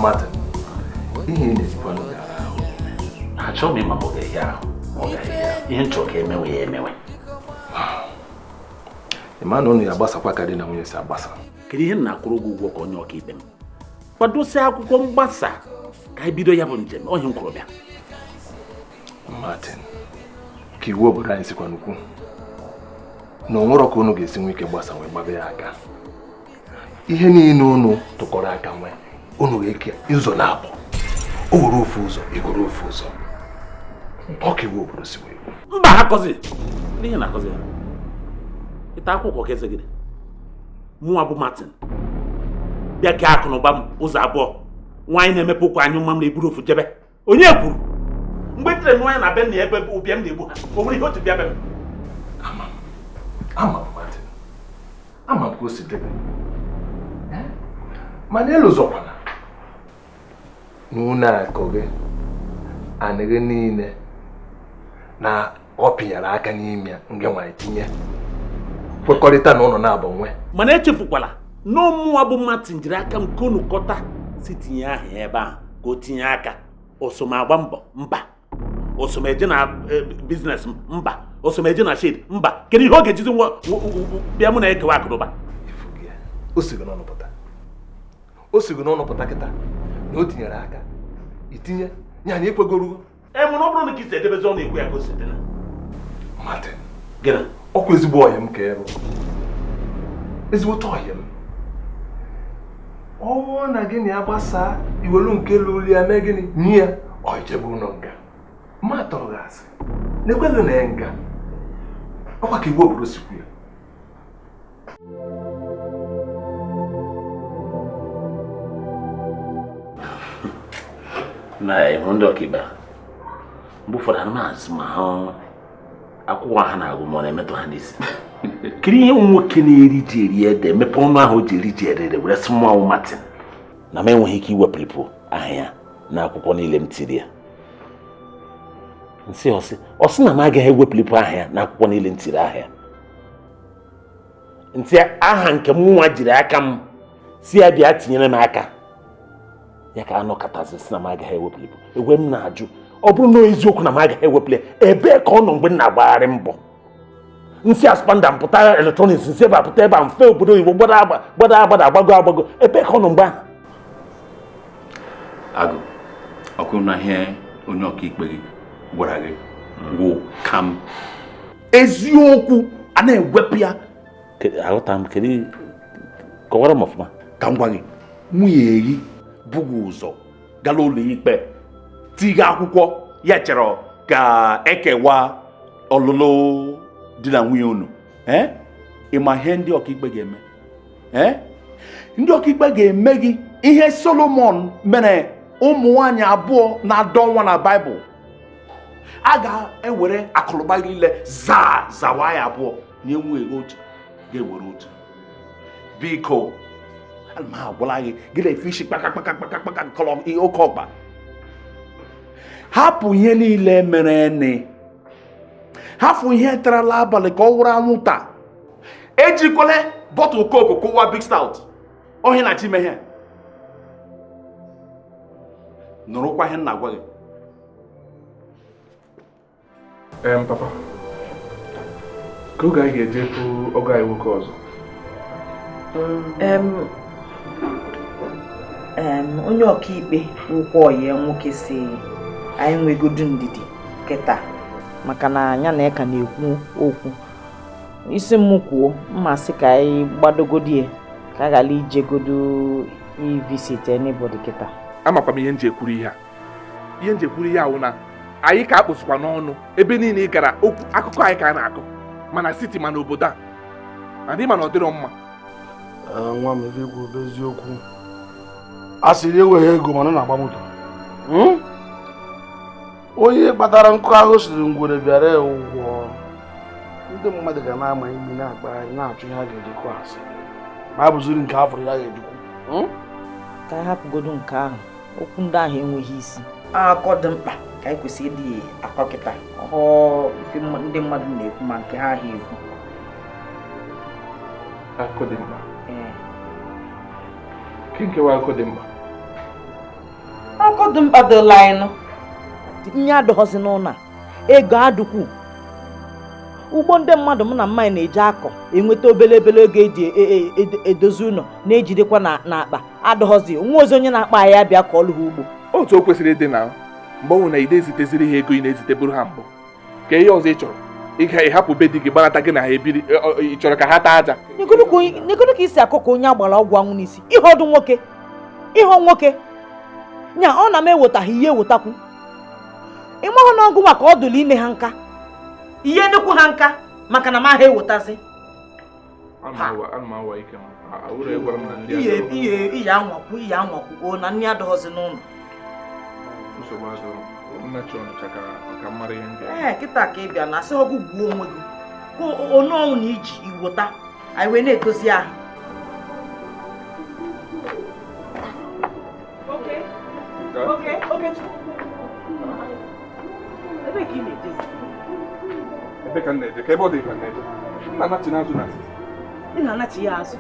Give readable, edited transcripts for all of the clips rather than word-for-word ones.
Martin, ihe ị na-ekwukwa n'ụgara ahụ. Achọghị m ịma ma ọ ga-ehi ahụ ma ọ gaghị ehi. Ihe m chọrọ ka emewe ya emewe. Ị ma na unu ya agbasakwa ka di na nwunye si agbasa. Kedu ihe m na-akwụrụ gị ụgwọ ka onye ọkaikpe m? Kwadosie akwụkwọ mgbasa ka anyị bido ya bụ njem ọhịa m kwuru bịa. Martin, ka iwu obodo anyị sikwa n'ukwu na o nwere ka unu ga-esi nwee ike gbasa wee gbabe ya aka. Ihe niile unu tụkọrọ aka nwee, unu ga-eke ụzọ na-abụ. O were ofu ụzọ, ị were ofu ụzọ. Ọ ka iwu obodo si wee kwu. Mba, ha kọzi. Ndị ihe na-akọzi ha. Ịta akwụkwọ ka eze gị. Mụnwa bụ Martin. Bịa kee akụ na ụba m ụzọ abụọ. Nwaanyị na-emepe ụkwụ anyụ mma m na-eburu ofu jebe. Onye kwuru? Mgbe e tere nwaanyị na be nna ya ebe ụbịam na-egbu ha, o nwere ihe o ji bịa be m. Ama m Martin. Ama m ka o si debe. Mana elụzọkwana na unu akụ gị anịghị niile na ọ pịnyere aka n'ime ya nke nwaanyị tinye kwekọrịta na ụlọ na-abụ nwe. Mana echefukwala na ọmụnwa bụ Martin jiri aka m konukọta si tinye aha ya ebe ahụ ka o tinye aka. Osom agba mbọ mba, osom eje na biznes m mba, osom eje na shed mba. Kedu ihe ọ ga-ejizi nwa bịa mụ na ekewa akụnụba? O si gị n'ọnụ pụta. O si gị n'ọnụ pụta kịta na o tinyere aka itinye ya na ekwegorugo. Ee, mana ọ bụrụ na ka isi edebezi ọnụ ekwe ya ka o si dị na Martin, gịnị? Ọkwa ezigbo ọyị m ka ị bụ. Ezigbote ọyị m. Ọ bụrụ na gị na ya gbasaa iwelu nke lụrụ ya mee gịnị nye ya ọ ijebe ụlọ nga. Ma tọrọ gị asị na ekweghị na ya nga. Ọkwa ka iwu obodo sikwu ya. Na ịhụ ndị ọkaikpe mgbe ụfọdụ ha na-azụ ma ha akwụkwọ ha na-agụ ma ọ na-emetụ ha n'isi. Kedu ihe nwoke na-eri ji eri ede mepe ọnụ ahụ o ji eri ji ede were sị mmanwụ Martin na m enweghị ike iwepụlipụ aha ya n'akwụkwọ niile m tiri ya. Nsị ọsị ọsị na m agaghị ewepụlipụ aha ya n'akwụkwọ niile m tiri aha ya. Ntị aha nke m nwa jiri aka m si ya bịa tinyere m aka ya ka anọkọtazi sị na m agaghị ewepụlipụ. Egwe m na-ajụ ọ bụrụ na eziokwu na m agaghị ewepụli ya, ebee ka ọ nọ mgbe m na-agbagharị mbọ? Nsị aspanda mpụta eletrọniks nsị ebe a pụta ebe a mfe obodo oyibo gbada gbada agbada agbago agbago, ebee ka ọ nọ mgbe ahụ? Agụ, ọkụ na ihe onye ọkaikpe gị gwara gị wụ kam eziokwu a na-ewepụ ya. Aghọta m, kedu kọwara m ọfụma. Ka m gwa gị, nwunye gị bụghị ụzọ gara ụlọ ikpe tiga akwụkwọ ya chọrọ ka ekewa ọlụlụ di na nwunye unu. Ị ma ihe ndị ọkaikpe ga-eme? Ndị ọkaikpe ga-eme gị ihe Solomon mere ụmụ nwaanyị abụọ na-adọ nwa na Baịbụl. A ga-ewere akụlụba niile zaa zawa ya abụọ nye nwunye otu ga-ewere otu. Biko, ana m agwala gị gị na-efe isi kpaka kpaka kpaka kpaka kọlọ ihe oke ọkpa. Hapụ ihe niile mere nị. Hapụ ihe tarala abalị ka ọ wụrụ anwụnta. Ejikwele bọtụlụ coke kụwa Big Stout. Ọhịa na chi mehie. Nụrụkwa ihe m na-agwa gị. Papa, ka oge anyị ga-eje fụ ọgọ anyị nwoke ọzọ. Onye ọkaikpe ụkwụ ọyị nwoke si anyị nwegodu ndidi kịta maka na anya na ịka na-ekwu okwu. Isi m kwuo mma sị ka anyị gbadogodi ya ka a ghara ijegodo ivisit anybody kịta. Amakwa m ihe nji ekwuru ihe a. Ihe nji ekwuru ihe a wụ na anyị ka akpụsịkwa n'ọnụ ebe niile ị gara okwu akụkọ anyị ka a na-akọ mana siti mana obodo a adị mana ọ dịrọ mma. Nwa m ife ikwu bụ eziokwu. A sịrị enweghị ego mana ọ na-agba moto. Onye kpatara nkụ ahụ siri ngwere bịara ya ụgwọ. Ndị mmadụ ga na-ama imi na-akpagharị na-achọ ihe ha ga-ejikwa asị ma a bụziri nke afọrọ ya ga-ejikwu. Ka anyị hapụgodo nke ahụ, okwu ndị ahụ enweghị isi. Akọ dị mkpa ka anyị kwesịrị ịdị akọ kịta ọhụụ ife ndị mmadụ na-ekwu ma nke ha ahụ ekwu. Akọ dị mkpa. Ke nkewa akọ dị mkpa. Nnọkọ dị mkpa dịla anyị nụ. Nye adọghọzi n'ụlọ a, ego adụkwu. Ugbo ndị mmadụ mụ na mmaanyị na-eji akọ enweta obele obele ego eji edozi ụlọ na-ejidekwa n'akpa adọghọzi nwa ozi onye na-akpa anyị abịa ka ọ lụ ha ugbo. Otu o kwesịrị ịdị na mgbe ọ nwere na ide eziteziri ha ego ị na-eziteburu ha mbụ ka ihe ọzọ ị chọrọ ị ga-ehapụ be di gị gbanata gị na ha ebiri, ị chọrọ ka ha taa aja. Negodu ka isi akọ ka onye agbara ọgwụ anwụ n'isi ihe ọdụ nwoke ịhụ nwoke nya ọ na m ewetaghị ihe ewetakwu ịmahụ na ọgụ maka ọ dụrụ ime ha nka ihe nnukwu ha nka maka na m aha ewetazi. Iye anwakwu iye anwakwu o na nni adọghọzi n'ụlọ. Ee, kịta ka ị bịa na asị ọgụ gbuo onwe gị ka onye ọnwụ na iji iweta anyị wee na-edozi ahụ. Ebe ka m na-eje ka ebe ọ dị ka m na-eje m na-anachi n'azụ na ị na-anachi ya azụ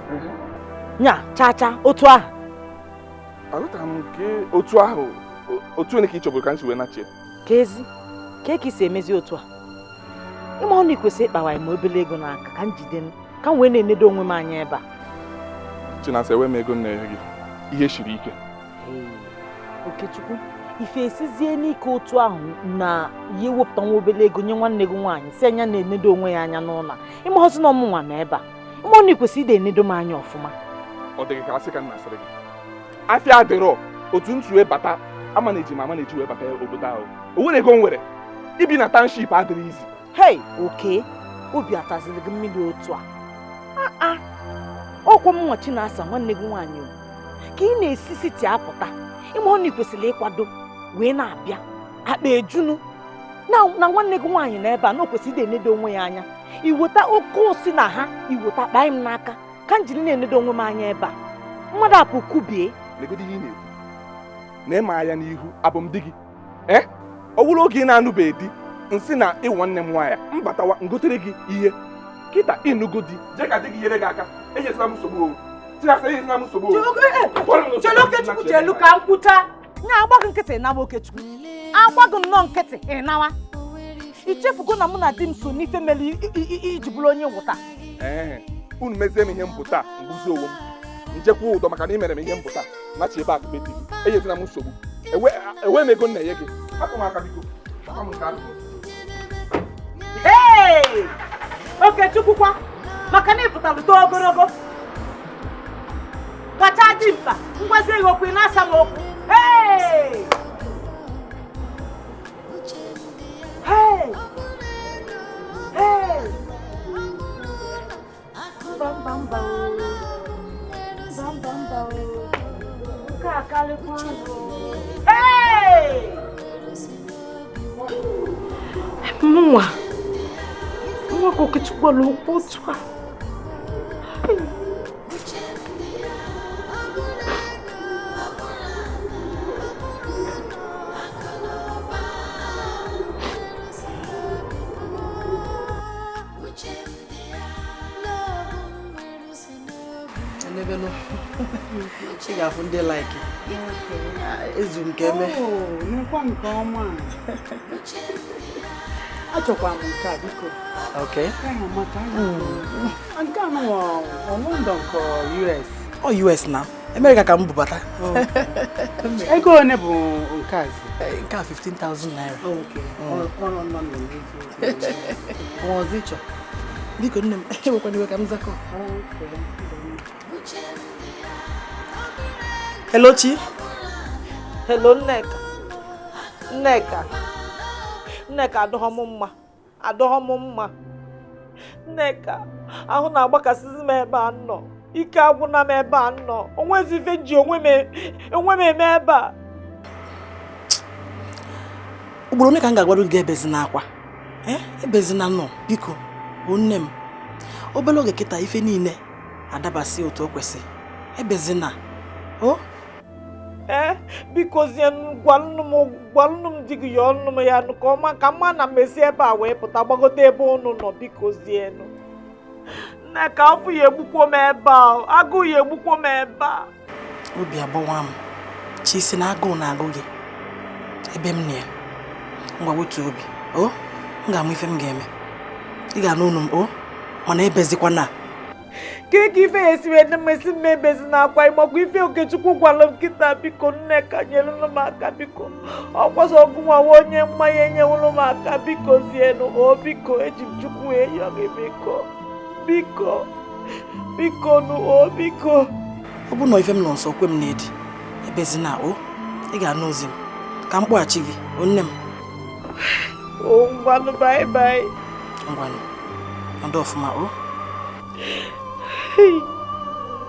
nya cha cha otu ahụ. Aghọtara m nke otu ahụ otu onye ka ị chọburu ka m si wee nachie ka ezi ka ka isi emezi otu a ịma ọ na ikwesị ịkpawa ma obele ego n'aka ka m jide ka m wee na-enedo onwe m anya ebe a. Chinasa, enwe m ego m na-enye gị ihe siri ike. Okechukwu, ife esizie n'ike otu ahụ na ya ewepụta nwa obele ego nye nwanne gị nwaanyị si anya na-enedo onwe ya anya n'ụlọ ịma ọzọ na ọmụnwa na ebe a ịma ọ na ikwesị ide enedo m anya ọfụma. Ọ dịghị ka asị ka m na-asịrị gị afịa adịrọ otu ntu wee bata ama na-eji ma ama na-eji wee bata obodo ahụ o nwere ego m nwere ibi na township adịrị izi. Hei, oke obi ataziri gị mmiri otu a aa ọkwa m nwa Chinasa nwanne gị nwaanyị o ka ị na-esi siti apụta ịma ọ na ikwesịrị ịkwado wee na-abịa akpa ejunu na nwanne gị nwaanyị na ebe a na o kwesịrị ide enedo onwe ya anya iweta oke osi na ha iweta kpaa m n'aka ka m jiri na-enedo onwe m anya ebe a mmadụ apụ kubie. Legodo ihe ị na-ekwu na ịma anya n'ihu abụ m di gị ee ọ bụrụ oge ị na-anụbeghị di nsị na ịwụ nwanne m nwaanyị mbatawa ngotere gị ihe kịta ịnụgo di jee ka di gị nyere gị aka enyesila m nsogbu o Chinasa enyesila m nsogbu o. Chelu Okechukwu, chelu ka m kwucha nya agbaghị nkịtị ịnawa Okechukwu agbaghị nnọọ nkịtị ịnawa ichefugo na mụ na di m so n'ife mere iji bụrụ onye nwụta. Ee, unu mezie m ihe mpụta mgbuzi onwe m njekwa ụdọ maka na ị mere m ihe mpụta nachi ebe akụ be di gị enyezila m nsogbu enwe m ego m na-enye gị hapụ m aka biko hapụ m nke ahụ. Hey! Okechukwu kwa maka na ị pụtara too ogologo kacha dị mkpa ngwazi gị okwu ị na-asa m okwu. Hey! Hey! Hey! Mba mba mba o. Mba mba mba o. Nke a karịkwa o. Hey! Mụnwa nwa ka Okechukwu gwara okwu otu a. Ị ga-afụ ndị like ezu nke eme. Nekwa nke ọma achọkwa m nke a biko. Okay. Nke a nọ London ka US. Ọ US na America ka m bubata. Ego one bụ nke a? Nke a 15,000 naira. Okay. Ọ nọ London. Ọ ọzọ ịchọ. Biko nne m ewekwana iwe ka m zakọ. Hello Chi. Hello Nneka. Nneka. Nneka adọghọ m mma. Adọghọ m mma. Nneka, ahụ na-agbakasịzi m ebe a nọ. Ike agwụna m ebe a nọ. Onwezi ife ji onwe m eme ebe a. Ugboro ole ka m ga-agwado gị ebezina akwa? Ebezina nọ, biko, bụ nne m. Obere oge kịta ife niile adabasị otu o kwesịrị. Ebezina. O? Ee, biko zie gwanụ m di gị ya ọnụ m ya nụ ka ọma ka mma na mmesi ebe a wee pụta gbagote ebe unu nọ biko zienụ. Nneka, afọ ya egbukwo m ebe a, agụụ ya egbukwo m ebe a. Obi agbawa m. Chi si na agụụ na-agụ gị. Ebe m na ya. Ngwa wetuo obi. O, m ga-amụ ife m ga-eme. Ị ga-anụ unu m o, mana ebezikwana. Ka ife ya esi wee dị mma esi m ebezina akwa ịgbakwa ife Okechukwu gwara m kịta biko Nneka nyelụnụ m aka biko ọkwọsọ ọgụnwa nwa onye mmanya enyewụrụ m aka biko zienụ o biko eji m Chukwu wee yọọ gị biko biko biko nụ o biko. Ọ bụ na ife m nọ nso kwe m na-edi. Ebezina o, ị ga-anụ ozi m. Ka m kpọghachi gị, o nne m. O ngwanụ bye bye. Ngwanụ, nọdụ ọfụma o.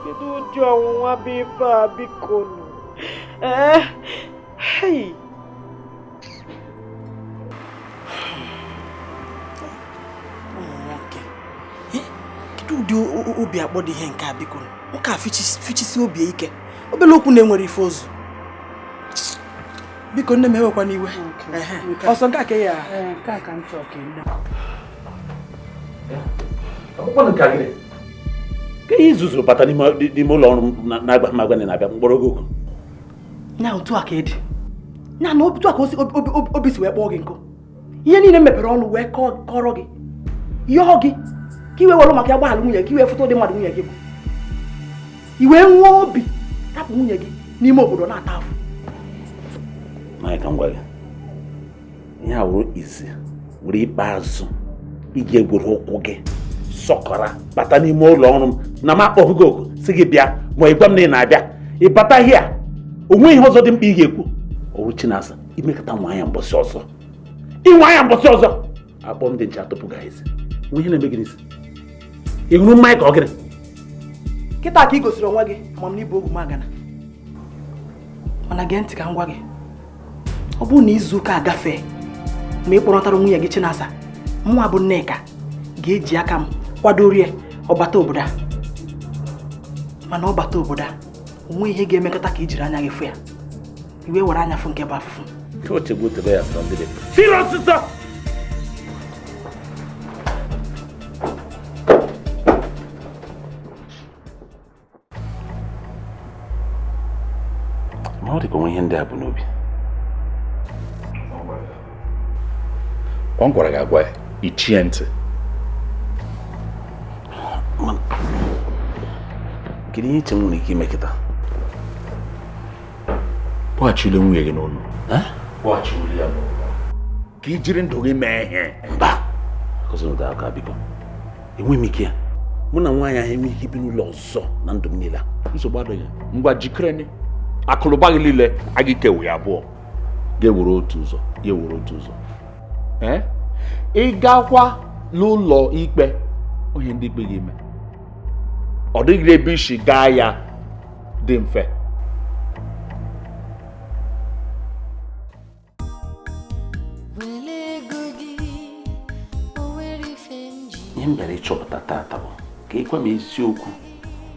Kedu ụdị ọnwụnwa bụ ife a biko nụ? Ụmụ nwoke. Kedu ụdị obi akpọ dị ihe nke a biko nụ? Nwoke a fichisi obi ike. Obele okwu na-enwere ife ozu. Biko nne m ewekwana iwe. Ọsọ nke a ka ya. Nke a ka m chọrọ ka ị Ka ihe zuzuru bata n'ime ụlọ ọrụ m na-agba m agwa na-abịa mkpọrọ oge okwu. Na otu a ka ịdị. Na na otu a ka obi si wee kpọọ gị nkụ. Ihe niile mepere ọnụ wee kọrọ gị. Yọọ gị ka i wee were maka ya gbaghalụ nwunye gị, ka i wee fụta ụdị mmadụ nwunye gị bụ. I wee nwee obi rapụ nwunye gị n'ime obodo na-ata afụ. Manya ka m gwa gị. Ihe a wụrụ izi were ikpeazụ iji egwere ụkwụ gị sọkọrọ bata n'ime ụlọ ọrụ m na m akpọghị gị oku si gị bịa ma ị gwa m na ị na-abịa ị bata hịa o nweghị ihe ọzọ dị mkpa ị ga-ekwu ọwụ Chinasa imekọta nwa anya mbọsị ọzọ inwe anya mbọsị ọzọ akpọ m dị nche atụpụ gị ezi nwe ihe na-eme gị n'isi ị hụrụ mmanya ka ọ gịnị kịta ka ị gosiri onwe gị amamihe ogwu magana mana gee ntị ka m gwa gị ọ bụrụ na izu ụka agafee ma ị kpọrọtara nwunye gị Chinasa mụnwa bụ Nneka ga-eji aka m kwadorie ọbata obodo a mana ọbata obodo a onwe ihe ga-emekọta ka i jiri anya gị fụ ya iwe were anya fụ nke bụ afụfụ. Ma ọ dịka onwe ihe ndị a bụ n'obi. Ọ gwara gị agwa ya ichie ntị. Kedu ihe iche m nwere ike ime kịta? Kpọghachile nwunye gị n'ụlọ. Kpọghachile ya n'ụlọ. Ka i jiri ndụ gị mee ihe. Mba, akụziri aka biko. Enweghị m ike ya. Mụ na nwaanyị ahụ enweghị ike ibi n'ụlọ ọzọ na ndụ m niile. Nsogbu adịghị. Ngwa jikere akụlụba gị niile a gị kewe ya abụọ. Ga-ewere otu ụzọ, ya ewere otu ụzọ. Ị gakwa n'ụlọ ikpe onye ndị ikpe gị ime. Ọ dịghị ebe isi gaa ya dị mfe. Ihe m bịara ịchọpụta tata bụ ka ịkwa m eziokwu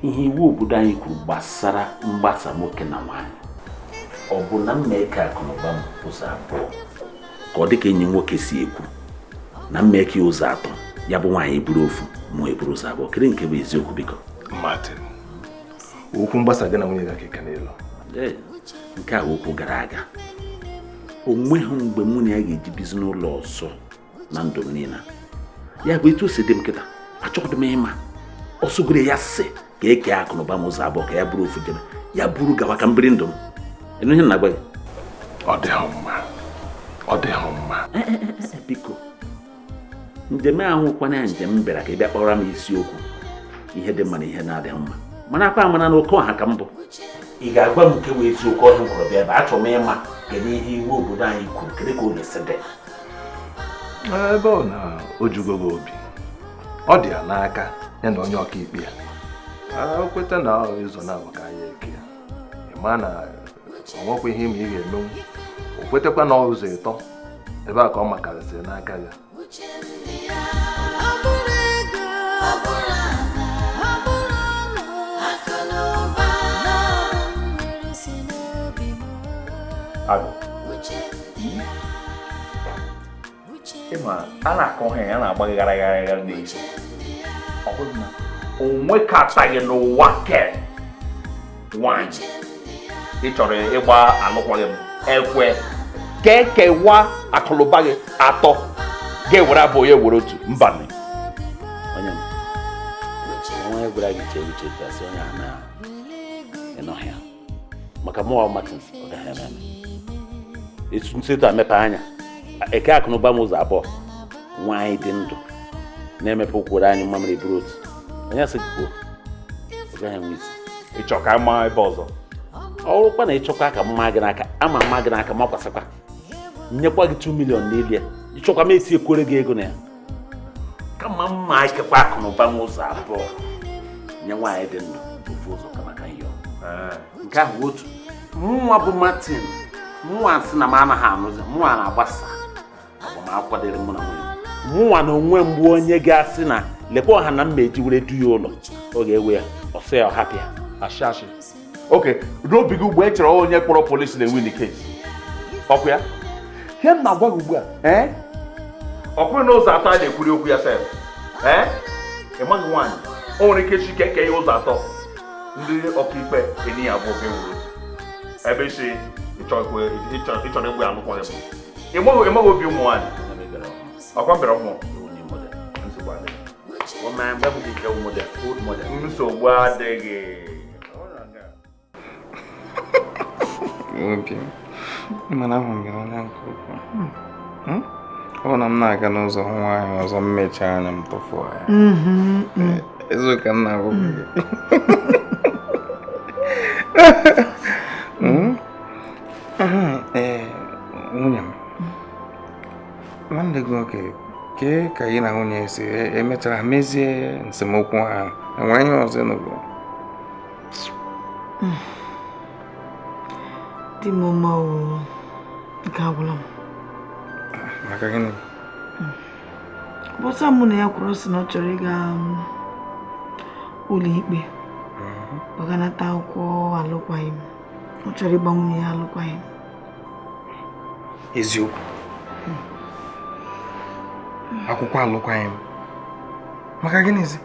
ihe iwu obodo anyị kwuru gbasara mgbasa nwoke na nwaanyị. Ọ bụ na m mee ka akụnụba m ụzọ abụọ ka ọ dị ka enyi nwoke si ekwu na m mee ka ụzọ atọ ya bụ nwaanyị buru ofu ma eburu ụzọ abụọ. Kedu nke bụ eziokwu biko? Martin, okwu mgbasa gị na nwunye gị ka n'elu. Nke a okwu gara aga. O nweghị mgbe mụ na ya ga-eji bizi n'ụlọ ọzọ na ndụ m niile. Ya bụ etu o si dị m kịta achọghị m ịma ọsọgoro ya sị ka eke akụnụba m ụzọ abụọ ka ya bụrụ ofu jebe ya buru gawa ka m biri ndụ m. Ịnụ ihe m na-agwa gị? Ọ dịghị mma. Ọ dịghị mma. Biko njem ahụ kwana ya njem m bịara ka ị bịa kpọrọ m isiokwu ihe dị mma na ihe na-adịghị mma mana akwa amara na oke ọha ka m bụ. Ị ga-agwa m nke wee eziokwu ọhụrụ m kwuru bịa ebe achọrọ m ịma kedu ihe iwu obodo anyị kwuru kedu ka ọ ga-esi dị. Ebe ọ na o jugo gị obi ọ dị ya n'aka ya na onye ọkaikpe ya o kweta na ụzọ na-abụ ka anyị eke ya ị ma na o nwekwa ihe ime ị ga-emenwu o kwetekwa na ụzọ ịtọ ebe a ka ọ makarịsịrị n'aka ya. Agụ. Ịma a na-akọ ha ya na-agba gị gara gara gara n'isi. Ọ bụrụ na o nwekataghị n'ụwa ke nwaanyị ị chọrọ ịgba alụkwaghị m ekwe Ka ekewa akụlụba gị atọ ga-ewere abụọ ya ewere otu mba onye m onye gwara gị chee uche gasị onye a na ịnọhịa maka mụwa Martins ọ gaghị eme eme etu nsịtụ amepe anya eke akụnụba m ụzọ abụọ nwaanyị dị ndụ na-emepe ụkwụrụ anyị mamịrị buru otu onye sị gị kwuo ọ gaghị enwe isi ịchọ ka ma ebe ọzọ ọ bụrụkwa na ịchọkwa ka mma gị n'aka ama mma gị n'aka makwasịkwa nyekwa gị 2 million n'elu ya ịchọkwa m esi ekwere gị ego na ya kama mma ikekwa akụnụba m ụzọ abụọ nye nwaanyị dị ndụ ofu ụzọ ka maka ihe nke ahụ otu mụnwa bụ Martin mụnwa sị na m anaghị anụzi mụnwa na-agbasa agbamakwụkwọ dịrị mụ na nwunye mụnwa na onwe mgbu onye ga-asị na lekwa ọha na mma eji were du ya ụlọ ọ ga-ewe ya ọsọ ya ọ hapụ ya ashị ashị oke n'obi gị ugbu a echere onye kpọrọ polisi na-enwe the case ọkụ ya ihe m na-agwa gị ugbu a ee ọ kwụghị n'ụzọ atọ a na-ekwuri okwu ya sef ee ị maghị nwaanyị o nwere ike chi keke ya ụzọ atọ ndị ọkaikpe enyi ya abụọ ga-ewuru otu ebe isi ịchọrọ igbu ya alụkwaghị m ị maghị obi ụmụ nwaanyị ọkwa mbere ọhụụ nsogbu adịghị obi mana ahụrụ m gị n'anya nke ukwuu. Ọ bụ na m na-aga n'ụzọ hụ nwaanyị ọzọ m mechaa anya m tụfuo ya. Eziokwu m na-agwa gị. Ee, nwunye m, nwanne gị nwoke kee ka gị na nwunye si emechara mezie nsemokwu ahụ, enwere ihe ọzọ ịnụgo? Di m ọma o, nke agwụla m. Maka gịnị? Bọsa mụ na ya kwuru sị na ọ chọrọ ịga ụlọ ikpe gbaganata akwụkwọ alụkwaghịm. Ọ chọrọ ịgba nwunye ya alụkwaghịm. Eziokwu? Akwụkwọ alụkwaghịm? Maka gịnịzi?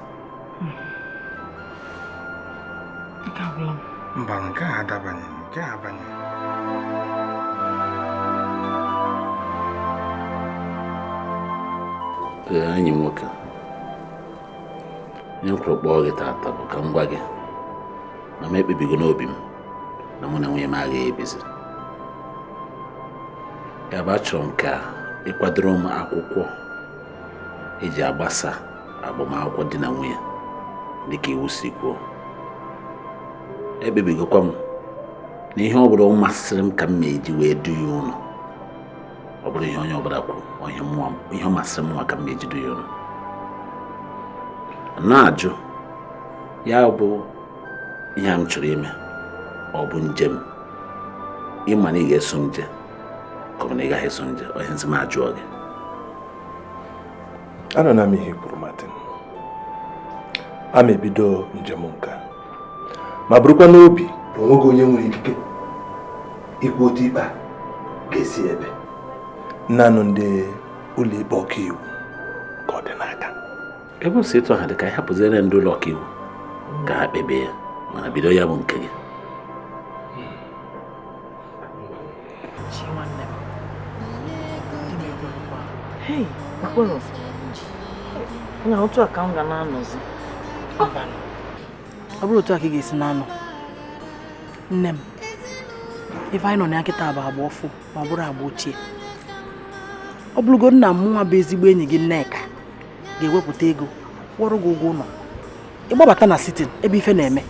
Nke agwụla m. Mba, nke a adabanye, nke a abanye. Enyi m nwoke, ihe m kwuru kpọọ gị taata bụ ka m gwa gị na m ekpebigo n'obi m na mụ na nwunye m agaghị ebizi. Ya bụ achọrọ m ka ịkwadoro m akwụkwọ eji agbasa agbamakwụkwọ di na nwunye dịka iwu si kwuo. Ekpebigokwa m na ihe ọ bụla ọ masịrị m ka m ma-eji wee du ya ụlọ, ọ bụrụ ihe onye ọbụla kwuru, ihe ọ masịrị m nwa ka m ma-eji du ya ụlọ. Na-ajụ ya bụ ihe a m chọrọ ime, ọ bụ njem ịma na ị ga-eso m je ka ọ bụ na ị gaghị eso m je, ọ ihe nsị m ajụọ gị. Anọ na m ihe kwuru Martin, a ma ebido njem nke a ma bụrụkwa n'obi na onweghị onye nwere ikike ikwu otu ikpe a ga-esi ebe naanị ndị ụlọikpe ọkaiwu ka ọ dị n'aka. Ebe o si etu ahụ dị ka anyị hapụziere ndị ụlọ ọkaiwu ka ha kpebie ya, mana bido ya bụ nke gị. Na otu a ka m ga na-anọzi. Ọ bụrụ otu a ka ị ga-esi na-anọ nne m, ife anyị nọ na ya kịta bụ agba ọfụ ma ọ bụrụ agba ochie. Ọ bụrụgodu na mụnwa bụ ezigbo enyi gị Nneka ga-ewepụta ego kwụọrọ gị ụgwọ ụlọ, ịgbabata na sitin ebe ife na-eme,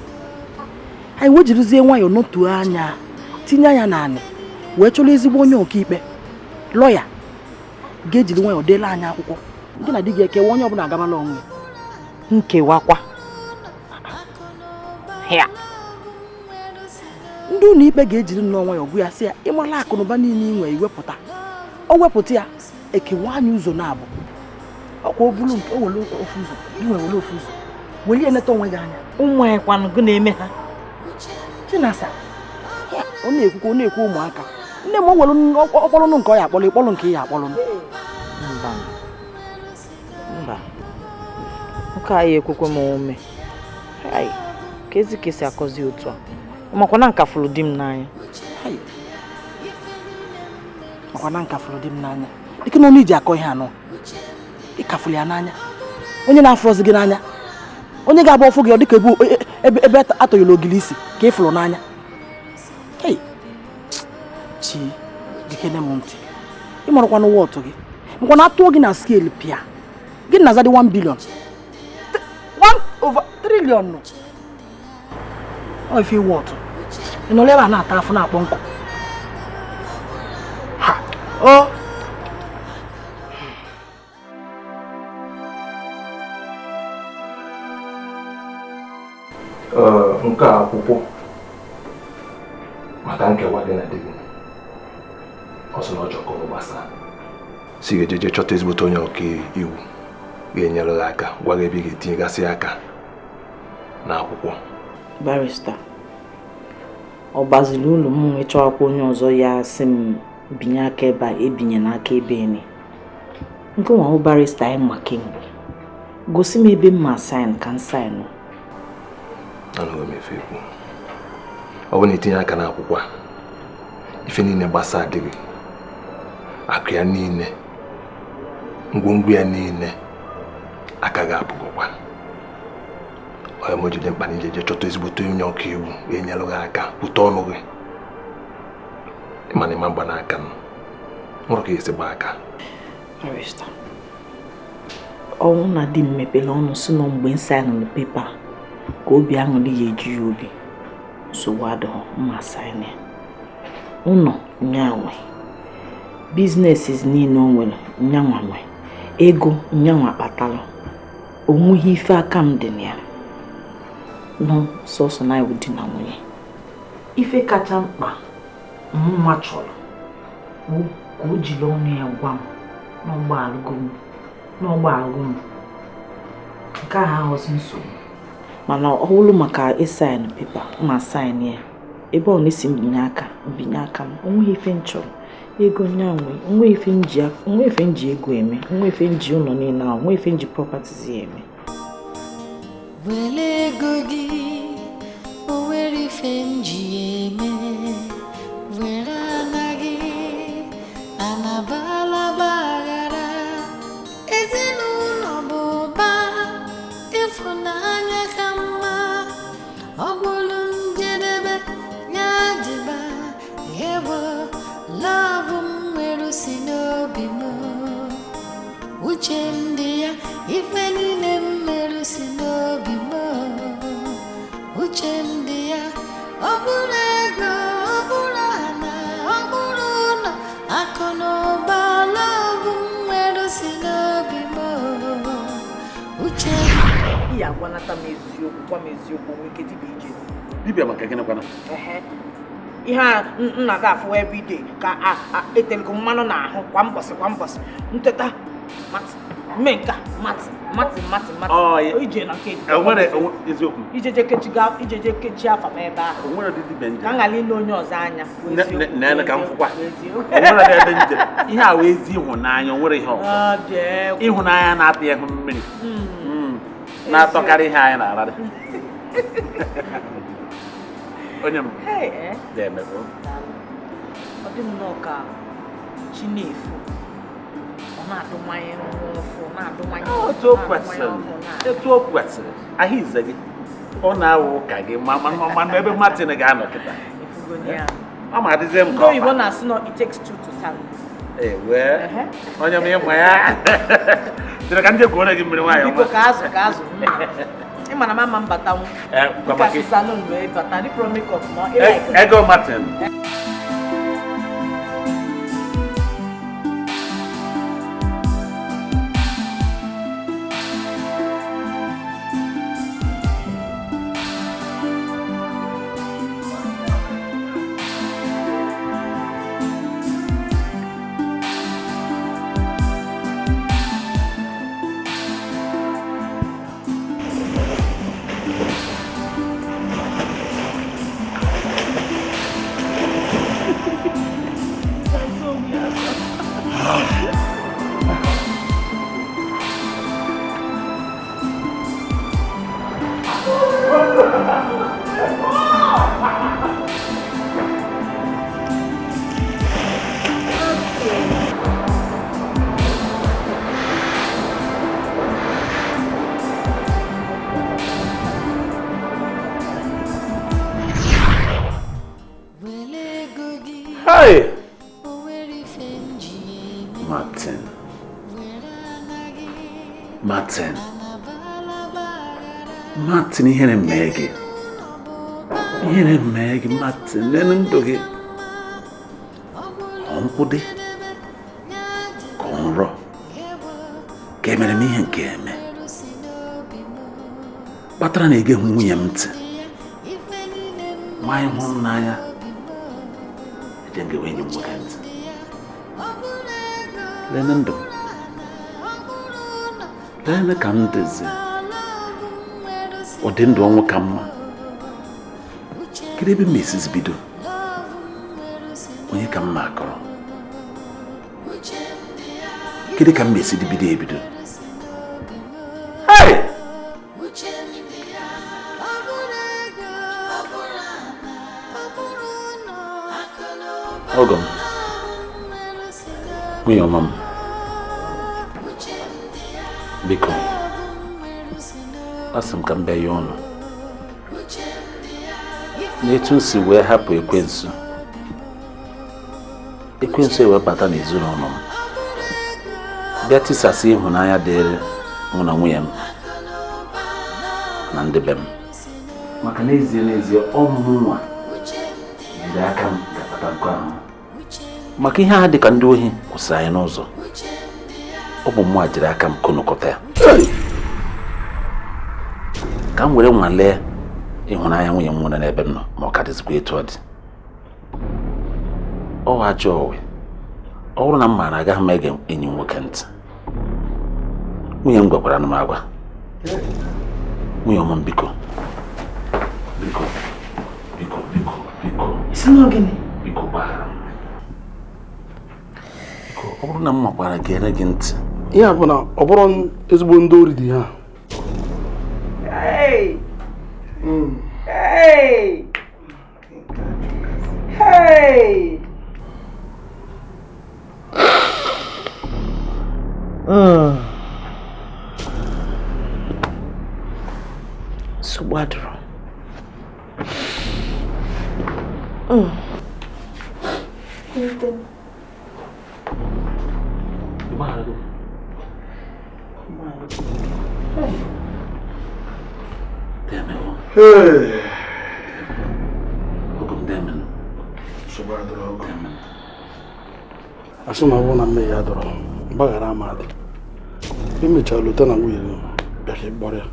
anyị wee jirizie nwayọọ nọtuo anya tinye anya n'anị wee chọrọ ezigbo onye ọkaikpe lọya ga-ejiri nwayọọ deela anyị akwụkwọ. Gị na di gị ekewa, onye ọbụla agabala onwe ya. Nkewakwa ya ndị ụlọ ikpe ga-ejiri nnọọ nwayọọ gwa ya sị ya ịmala akụnụba niile ị nwere iwepụta, o wepụta ya ekewa anyị ụzọ na-abụ ọkwa o buru nke o were ofu ụzọ gị nwere were ofu ụzọ welie neta onwe gị anya. Ụmụ anyị kwanụ gị na-eme ha. Chinasa ọ na-ekwukwa ọ na-ekwu ụmụaka nne m o were ọkpọrọnụ nke ọ ya akpọrọ ịkpọrọ nke ya akpọrọ. Mba mba, nke anyị ekwekwe m omume. Ka ezi ka esi akọzi otu a, makwa na nka fụrụ di m n'anya. Makwa na nka fụrụ di m n'anya. Dịka na ọnụ iji akọ ihe anọ. Ị ka fụrụ ya n'anya. Onye na-afụrọzi gị n'anya. Onye ga-agba ọfụ gị ọ dịka ebe atọghịla ogili isi ka ị fụrụ n'anya. Hey! Chi, jikene m ntị. Ị marakwa n'ụwa ọtụ gị. Makwa na atụọ gị na scale pịa. Gị na-aza dị 1 billion. 1 over trillion nọ. Ọ ife iwe ọtụ. Ị nọrọ ebe a na-ata afụ na-akpọ nkụ. Ha! O! Nke a akwụkwọ maka nkewa gị na di gị. Ọ sị na ọ chọrọ ka ọ gbasaa. Si ga-ejeje chọta ezigbote onye ọka iwu ga-enyere gị aka gwa gị ebe ị ga-etinyegasị aka n'akwụkwọ. Barrister, ọ gbaziri ụlọ m nwee chọwakwa onye ọzọ ya sị m binye aka ebe a ebinye n'aka ebe eni. Nke nwa hụ barrister anyị ma kemgbe. Gosi m ebe m ma saịn ka m saịnụ. Anaghị m efe ekwu. Ọ bụrụ na itinye aka n'akwụkwọ a, ife niile gbasaa di gị, akụ ya niile, ngwongwo ya niile, aka gị apụgokwa. Onye m jide mkpa na ije chọta ezigbote onye ọka iwu ga-enyere gị aka kwute ọnụ gị. Ịma na ịma mgba n'aka m, nwere ka esi gba aka. Barrister, ọnwụ na di m mepere ọnụ si nọ mgbe m saịnụ pepa ka obi aṅụrị ya eju ya obi. Nsogbu adịghị, mma saịn ya. Ụnọ nyanwe, biznesis niile o nwere nyanwa nwe, ego nyanwa kpatalụ, o nweghị ife aka m dị na ya. Nọ sọsọ na iwu di na nwunye. Ife kacha mkpa mma chọrọ bụ ka o jiri ọnụ ya gwa m n'ọgba alụgo m. Nke ahụ aghọzi nsogbu. Mana ọ bụrụ maka ịsaịn pepa, ma saịn ya. Ebe ọ na-esi mbinye aka m, onweghị ife m chọrọ. Ego nyanwe, onweghị ife m ji ego eme, onweghị ife m ji ụlọ niile ahụ, onweghị ife m ji properties ya eme. Were ego gị, o nwere ife m ji eme. Were ana gị, anabalaba aghara. Ezinụlọ bụ ụba, ịfụnanya ka mma. Ọ bụrụ njedebe ya dịba, ewo love m nwere si n'obi m. Uche m dị ya, ife niile m mere si n'obi m. Uche m dị ya, ọ bụrụ ego, ọ bụrụ ana, ọ bụrụ ụlọ, akụ na ụba, love m nwere si n'obi m. Uche m. Ị agwanata m eziokwu, gwa m eziokwu, nwee ike dibịa ije. Dibịa maka gịnị kwana? Ihe a nna gị afụ everyday ka etelego mmanụ n'ahụ kwa mbọsị kwa mbọsị. Nteta mme nka mati mati mati mati. Ije na nke eziokwu. Ijeje kechi afa m ebe ahụ. Onwere dị dibịa nje. Ka m ghara ile onye ọzọ anya. Nene ka m fụkwa. Onwere dị ebe nje. Ihe a wee ezi ịhụnanya, onwere ihe ọzọ. Ịhụnanya na-apị ịhụ mmiri. Na-atọkarị ihe anyị na-ararị. Onye m. Ọ dị nnọọ ka chi na-efu. Ọ na-adụmanye ọfụ, na-adụmanye. Etu o kwesịrị. Ahụ ize gị. Ọ na-awụ ụka gị ma ebe Martin ga-anọ kịta. Ọ ma adịzie m ka Ndị oyibo na-asị na it takes two to tango. Ewe. Onye m ịma ya. Chere ka m jee gwuore gị mmiri nwayọọ. Biko ka azụ. Ị ma na mama m batanwu. Ka si salon wee bata, dị pro makeup ma ị like. Ego Martin. Martin, ihere mee gị. Ihere mee gị, Martin, n'elu ndụ gị. Ọ nkwụ dị ka ọ nrọ ka emere m ihe nke eme kpatara na ege nwunye m ntị. Nwaanyị hụrụ m n'anya eje m ga-enwe enyi m nwoke ntị. Lene ndụ m, lene ka m dịzi. Ọ dị ndụ ọnwụ ka mma. Kedu ebe m esizi bido? Onye ka m na-akọrọ? Kedu ka m esi bido ebido? Hey! Ọgọ m, nwunye ọma m, biko, asị m ka m bịa ya ọnụ. N'etu m si wee hapụ ekwensu, ekwensu ewebata n'ezinụlọ m, bịa tisasị ịhụnanya dịrị mụ na nwunye m na ndị be m. Maka n'ezie n'ezie, ọ mụnwa jiri aka m ga-akpata nkụ ahụ. Maka ihe a dị ka ndị ohi kwụsịrị anyị n'ụzọ, ọ bụ mụnwa jiri aka m konukọta ya ka m were nwalee ịhụnanya nwunye m nwere n'ebe m nọ, ma ọ ka dịzikwa etu ọ dị. Ọ ajọ owe, ọ bụrụ na m maara agaghị m ege enyi m nwoke ntị. Nwunye m gwakwara m agwa. Nwunye ọma m, biko biko biko biko biko biko gbaghara m. Biko, ọ bụrụ na m makwara gere gị ntị. Ihe a bụ na ọ bụrụ ezigbo ndị ori dị ha. Hey! Hey! Hey! Nsogbu adịrọ. Asị na ọ bụrụ na mmehie ya dọrọ mgbaghara ama dị. Emechara lota na nwunye gị bịa ka ị kpọrọ ya.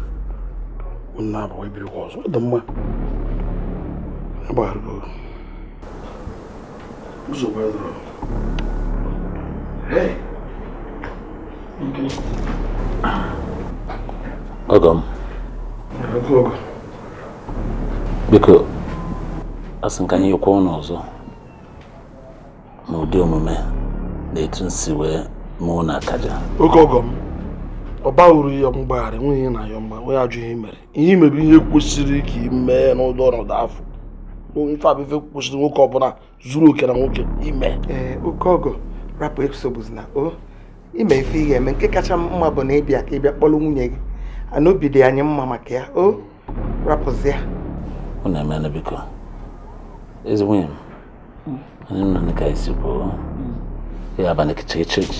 Unu na-abụ ebirikwa ọzọ. Ọ dị mma. Agbaghara gị. Nsogbu adịrọ. Hey! Ọgọ m. Ọgọ. Biko, asị m ka anyị yọkwa ụnụ ọzọ n'ụdị omume na etu m si wee mụọ na akaja. Oke ọgọ m, ọ ba uru ya mgbaghara, enweghị ihe na-ayọ mgba, onye ajụ ihe mere. Ihe imere bụ ihe kwesịrị ka ị mee n'ụdị ọnọdụ afọ. Ife a bụ ife kwesịrị nwoke ọbụla zuru oke na nwoke ime. Ee, oke ọgọ, rapụ esogbuzina o. Ime ife ị ga-eme, nke kacha mma bụ na ịbịa ka ịbịa kpọrọ nwunye gị. Ana obi dị anyị mma maka ya. O, rapụzi ya. Unu emeela biko. Ezi nwunye m, anyị nọ ka anyị si kwuo. Ya abalị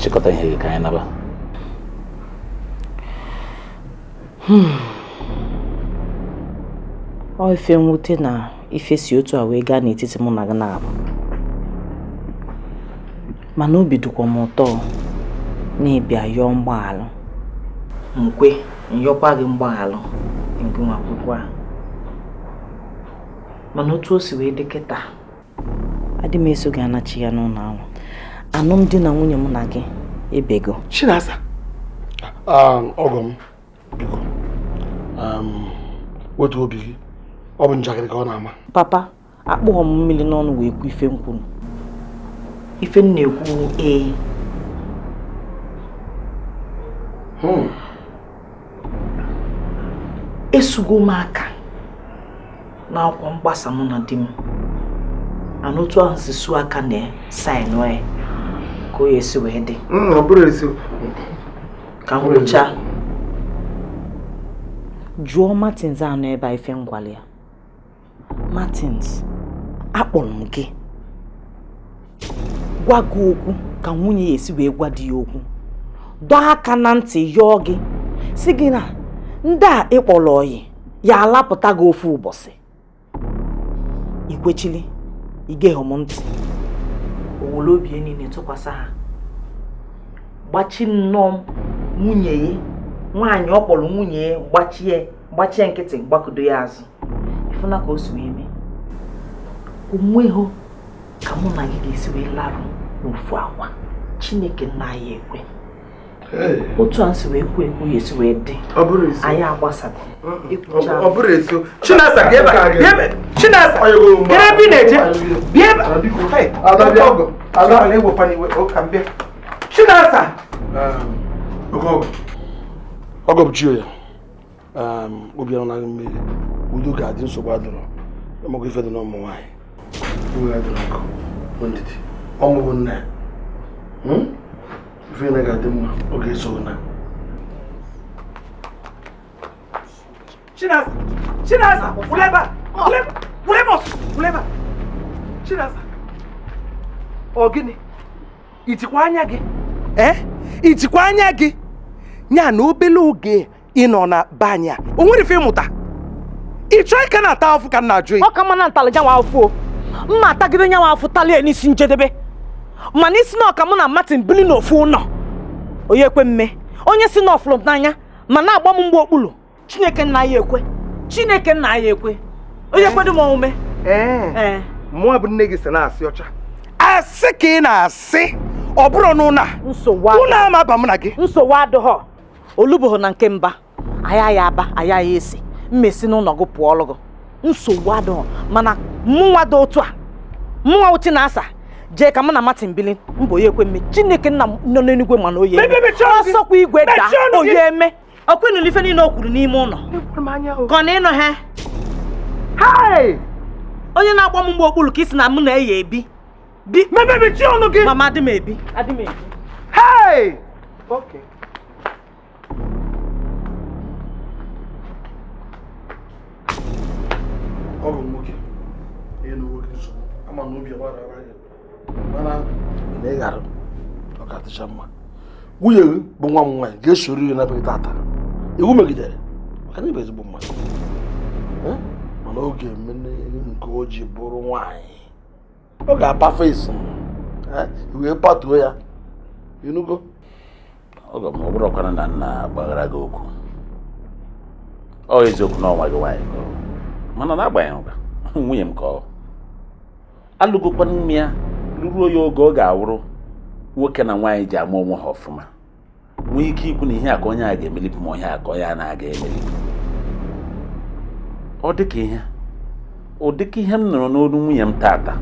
chịkọta ihe gị ka anyị naba. Ọ ife mwute na ife si otu a wee gaa n'etiti mụ na gị na-abụ. Mana obi dịkwa m ụtọ na ịbịa yọọ mgbaghalụ. Nkwe nyọkwa gị mgbaghalụ nke nwa akwụkwọ a. Mana otu o si wee dị kịta, adị m eso gị anachi ya n'ụlọ ahụ. Alụmdi na nwunye mụ na gị ebego. Chinasa. Ọgọ m, biko, wetu obi gị. Ọ bụ njakịrị ka ọ na-ama. Papa, akpụghọ m mmiri n'ọnụ wee kwu ife m kwuru. Ife m na-ekwu ee. Esugo m aka n'akwụkwọ mgbasa mụ na di m. Ana otu ahụ si suo aka na saịnụ ya ka o ya esi wee dị. Ọ bụrụ eziokwu. Ka m gwụchaa. Jụọ Martins anọ ebe a ife m gwara ya. Martins, akpọrọ m gị gwa gị okwu ka nwunye ya esi wee gwa di ya okwu. Dọọ aka na ntị yọọ gị si gị na ndị a ịkpọrọ ọyị Ya alapụta gị ofu ụbọchị. Ikwechili, igeghị m ntị. Owolo obi niile tụkwasị ha. Gbachi nnọọ nwunye ya, nwaanyị ọ kpọrọ nwunye ya gbachie nkịtị gbakudo ya azụ. Ifuna ka o si wee mee. Onweghị ka mụ na gị ga-esi wee larụ n'ofu akwa. Chineke nna ya ekwe. Otu a si wee kwu ekwu ya esi wee dị. Anyị agbasago. Ọ bụrụ eziokwu. Chinasa bịa ebe a. Chinasa. Kedu ebe ị na-eje? Bịa ebe a. Ada na-ewekwana iwe ụka mbịa. Chinasa. Ọgọ bụ chi ya. Obi anaghị mmiri. Udo ga-adị nsogbu adịrọ. Ịmakwa ife dị n'ụmụ nwaanyị. Iwe adịrọ nkụ. Bụ ndidi. Ọmụbụ nne. Ife na ga-adị mma. Ọ ga-eso na. Chinasa! Chinasa! Wuleba! Wuleba! Wuleba! Chinasa! Ọ gịnị? Ijikwa anya gị? Eh? Ijikwa anya gị? Nya na obele oge ị nọ na be anyị a, o nwere ife ịmụta? Ị chọọ ịka na-ata afụ ka m na-ajụ ị? Ọ ka mma na ntalị nyanwa afụ o. Mma atagide nyanwa afụ talie n'isi njedebe. Mana isi na ọka mụ na Martin bili n'ofu ụlọ. Onye ekwe mme. Onye si na ọfụrụ m n'anya ma na-agba m mgbe okpulu. Chineke nna ya ekwe. Chineke nna ya ekwe. Onye ekwedo m omume. Ee. Mụọ bụ nne gị si na-asị ọcha. Asị ka ị na-asị. Ọ bụrụ na ụna. Nsogbu adịghọ. Ụna ama aba mụ na gị. Nsogbu adịghọ. Olubụghị na nke mba. Aya ya aba, aya ya esi. Mmesi n'ụlọ gị pụọ ọlụ gị. Nsogbu adịghọ. Mana mụnwa dị otu a. Mụnwa Chinasa. Jee ka mụ na Martin bili mbọ ya ekwe mme. Chineke nna nọ n'eluigwe mana oye eme. Ọsọkwa igwe daa oye eme. Ọkwa ịnụrụ ife niile o kwuru n'ime ụlọ. Ka ọ na ịnụ ha? Onye na-agba m mgbe okpuru ka isi na mụ na ya ebi. Bi. Mechie ọnụ gị. Mama adị m ebi. Adị m ebi. Hey! Okay. Ọ bụ nwoke. Ihe na nwoke nsogbu. Ama na obi agbara ya. Mana na ị ghara ọ ga-adịcha mma. Nwunye gị bụ nwa m nwaanyị ga-esoro gị n'ebe gị tata. Iwu megidere maka na ị bụ ezigbo mmadụ. Mana oge emene nke o ji bụrụ nwaanyị. Ọ ga-apa fesi m. Wee patuo ya. Ịnụgo? Ọgọ m ọ bụrụkwana na nna gbaghara gị okwu. Ọ eziokwu na ọnwa gị nwaanyị ka ọ. Mana n'agbanyeghị nwunye m ka ọ. Alụgokwana m ya ruo ya oge ọ ga-awụrụ nwoke na nwaanyị ji ama onwe ha ọfụma. Nwee ike ikwu na ihe a ka onye a ga-emelipụ ma onye a ka onye a na-aga emelipụ. Ọ dịka ihe ọ dịka ihe m nụrụ n'olu nwunye m tata.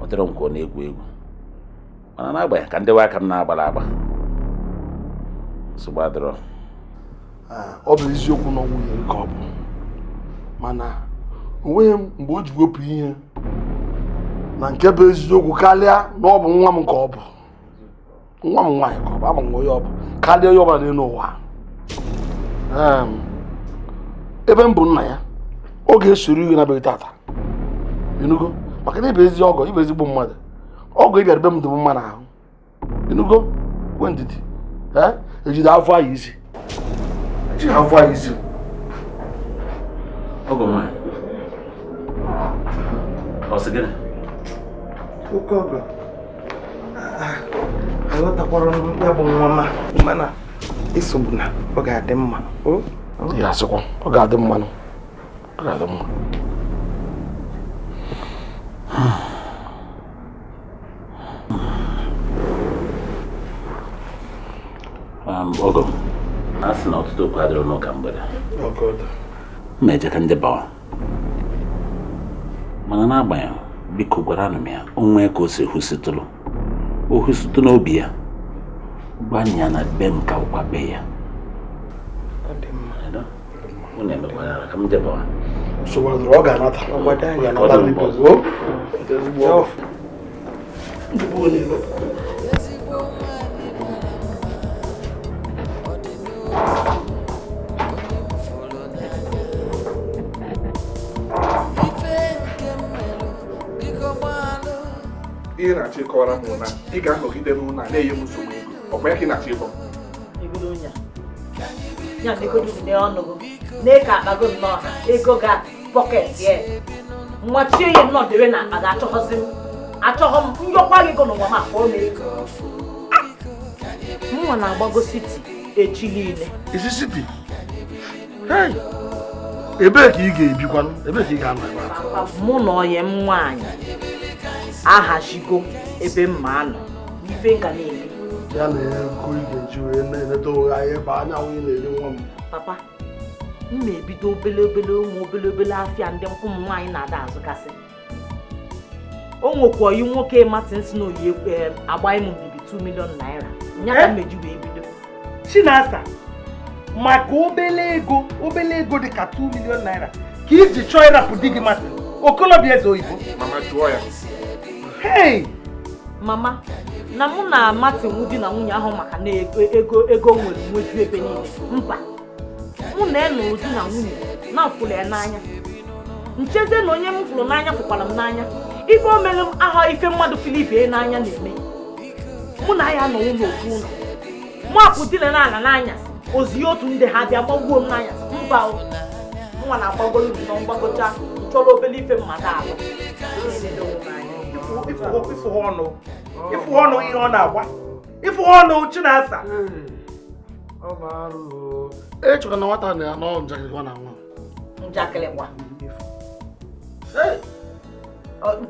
Ọ dịrọ m ka ọ na-egwu egwu. Mana n'agbanyeghị ka ndị aka m na-agbara agba. Nsogbu adịrọ. Ọ bụ eziokwu na nwunye ka ọ bụ. Mana onweghị m mgbe o ji wepụ ihe na nke bụ eziokwu karịa na ọ bụ nwa m ka ọ bụ. Nwa m nwaanyị ka ọ bụ, ama m onye ọ bụ karịa onye ọ bụla n'elu ụwa. Ebe m bụ nna ya, ọ ga-esoro ihe na-abịaghị tata. Ịnụgo? Maka na ị bụ ezi ọgọ, ị bụ ezigbo mmadụ. Ọgọ ị bịara be m dị m mma n'ahụ. Ịnụgo? Kwe ndidi. Ejide afọ anyị isi. Ejide afọ anyị isi. Ọgọ nwaanyị. Ọ sị gịnị? Oke ọgọ. Aghọtakwara m ya bụ nwa ma mana esogbu na ọ ga-adị mma. Ya asịkwa, ọ ga-adị mma nụ. Ọ ga-adị mma. Ọgọ m, a sị na ọtụtụ okwu adịrọ n'ụka mgbede. M eje ka ndị bawa. Mana n'agbanyeghị, biko gwaranụ m ya, o nwee ka o si hụsịtụrụ. O hụsịtụ n'obi ya. Gbanye ya na be m ka ụkwa be ya. Unu emekwara ka m jebawa. Nsogbu adịrọ, ọ ga-anata. Ọ ga-anata ndị bụ ezigbo. Ihe na-achọ ịkọwara m na ị ga-anọgide n'ụlọ a na-enye m nsogbu ego. Ọ kwa ya ka ị na-achọ ịkọ? Ya negodu gị n'ọnụ gị. Na-eke akpa gị nnọọ ego ga pọket ya. Nwachie ya nnọọ debe na akpa gị achọghọzi m. Achọghọ m nyọkwa gị ego n'ụwa m akpọọ m ego. Mụnwa na-agbago siti echi niile. Isi siti? Hey! Ebee ka ị ga-ebikwanụ? Ebee ka ị ga-anọ ebe a? Mụ na ọyị m nwaanyị ahazigo ebe mma anọ ife nka na-eri. Ya na ego ị ga-eji wee na-eneta onwe anyị ebe anyanwụ ị na-eri nwa m. Papa, m na-ebido obele obele ụmụ obele obele afịa ndị ụmụ nwaanyị na-ada azụgasị. O nwekwa oyi nwoke Martin si na oyi agba ịmụ mbibi 2 million naira. Nya ka m eji wee bido. Chinasa, maka obele ego dị ka 2 million naira ka iji chọọ ịrapụ di gị Martin Okolobia eze oyibo. Mama jụọ ya. Hey! Mama, na mụ na Martin wụ di na nwunye ahụ maka na ego nwere nweju ebe niile. Mba, mụ na ya nụrụ di na nwunye na-afụrụ ya n'anya. Nchezie na onye m fụrụ n'anya fụkwara m n'anya. Ife o mere m aha ife mmadụ Filipe n'anya na-eme. Mụ na ya anọwụ n'ofu ụlọ. Mụ apụ di na ala n'anyasị. Ozi otu ndị ha bịa gbagbuo m n'anyasị. Mba o, nwa na-agbagoro dị na mgbagocha nchọrọ obele ife mmadụ alụ. Ịfụ ọnụ ihe ọ na-agba. Ịfụ ọnụ Chinasa. Ọ bụ echekwa na nwata na-anọ njakịrị kwa na nwa. Njakịrị kwa.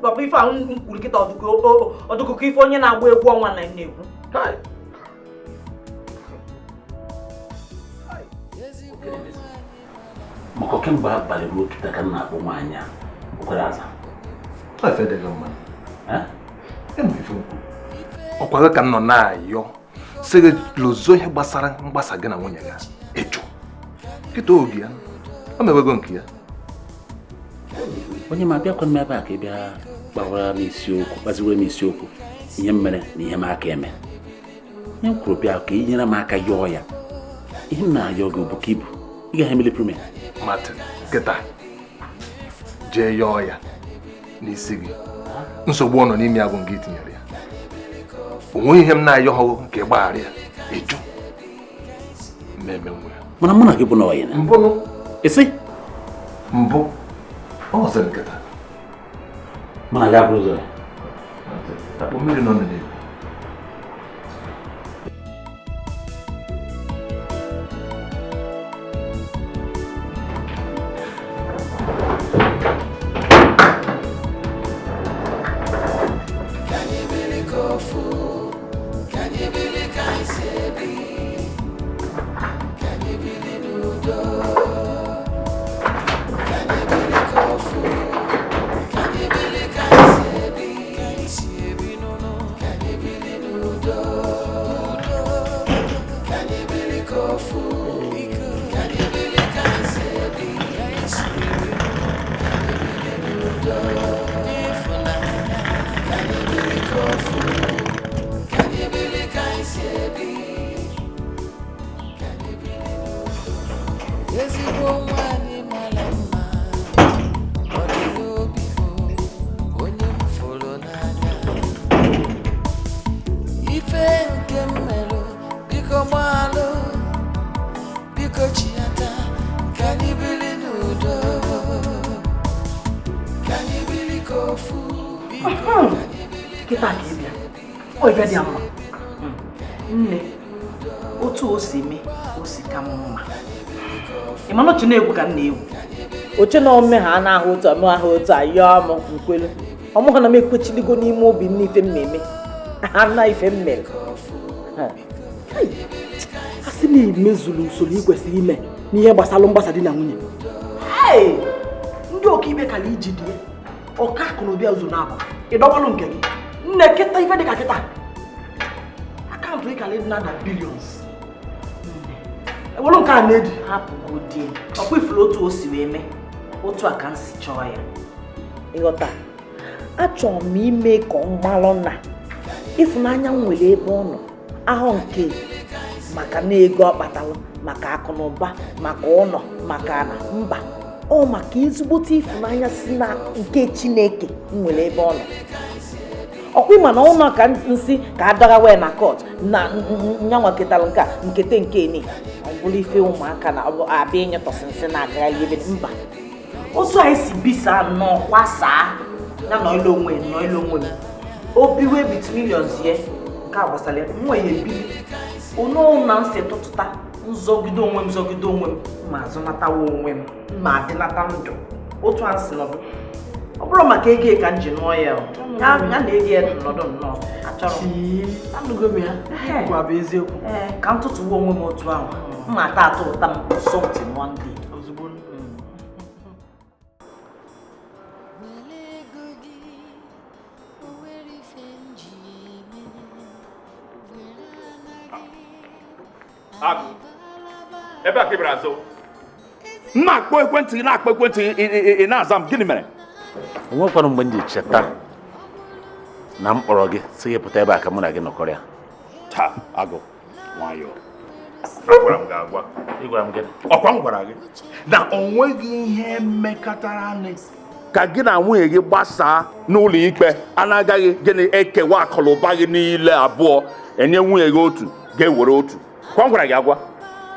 Papa ife ahụ m kwuru kịta ọdụkụkọ ife onye na-agba egwu ọnwa na na-egwu. Maka kemgbe abalị ruo kịta ka m na-akpọ nwaanyị a okwere aza. Ọkwa gị ka m nọ na-ayọ sị gị lụzo ihe gbasara mgbasa gị na nwunye gị ịjụ kịta oge ya o mewego nke ya. Onye ma bịakwa m ebe a ka ị bịa gbawara m isiokwu gbaziwere m isiokwu ihe m mere na ihe m aka eme. Ihe m kwuru bịa ka ị nyere m aka yọọ ya. Ihe m na-ayọ gị bụ ka ibu ị gaghị emeli prime. Martin, kịta jee yọọ ya n'isi gị. Nsogbu ọ nọ n'ime agwụ nke itinyere ya. O nweghị ihe m na-ayọ ha nke gbaghara ya ịjụ mmemme nwe ya. Mana mụ na gị bụ na ọyị na mbụ isi mbụ ọ ọzọ nkịta. Mụ na gị abụrụ ụzọ ya. Akpụ mmiri nọ n'elu. Kịta ka ị bịa. Ọ ife dị mma. Nne, otu o si eme o si ka mma. Ị ma na oche na-egwu ka m na-egwu. Oche na ome ha na-ahụ otu ome ahụ otu a yọọ m nkwelu. Ọmụ ha na m ekwechiligo n'ime obi m n'ife m na-eme. Ha na ife m mere. A sị na imezulu usoro ị kwesịrị ime n'ihe gbasara mgbasa di na nwunye. Ndị ọkaikpe kara iji dị ọka akụ na ụba ụzọ na-abụ. Ị dọgbalụ nke gị. Nne kịta ife dịka kịta. Akaụntụ ị kara ịdị na billions. Ewelu nke a na-eji. Hapụgodie. Ọkwa ifuru otu o si wee mee. Otu a ka m si chọọ ya. Ịghọta? Achọrọ m ime ka ọ malụ na ịfụnanya m nwere ebe ọ nọ. Ahụ nke maka na ego ọ kpatalụ, maka akụ na ụba, maka ụlọ, maka ala, mba. Ọ maka ezigbote ịfụnanya si na nke Chineke m nwere ebe ọ nọ. Ọkwa ịma na ụlọ ka nsị ka adọga wee na kọt na nyanwa ketara nke a nkete nke ni. bụrụ ife ụmụaka na abịa ịnyetọsị nsị na-agagharị ebe mba. Otu anyị si bisa nnọọ kwasaa ya nọ ilu onwe nọ ilu onwe m. Obiwe bit millions ye nke a gbasara ya nwa ya ebili. Ono na nsị tụtụta nzọgide onwe m zọgide onwe m ma azụnatawa onwe m ma adịnata ndụ. Otu a nsị nọdụ. Ọ bụrụ maka ego ka m ji nụọ ya ya na ego ya nọdụ nnọọ achọrọ m. Anụgo m ya. Gwa bụ eziokwu. Ka m tụtụwa onwe m otu ahụ mma ata atọ ụta m something one day. Ozugbo. Agụ, ebe a ka ị bịara azụ. M na-akpọ ekwentị gị na-akpọ ekwentị ị na-aza m, gịnị mere? O nwekwara mgbe m ji cheta na m kpọrọ gị sị gị pụta ebe a ka mụ na gị nọkọrọ ya. Taa, Agụ, nwayọọ. Agwara m gị agwa. Ị gwara m gịnị? Ọkwa m gwara gị na o nweghị ihe mmekọtara anyị ka gị na nwunye gị gbasaa n'ụlọ ikpe a na-agaghị gịnị ekewa akụlụba gị niile abụọ enye nwunye gị otu ga-ewere otu. Kwa m gwara gị agwa.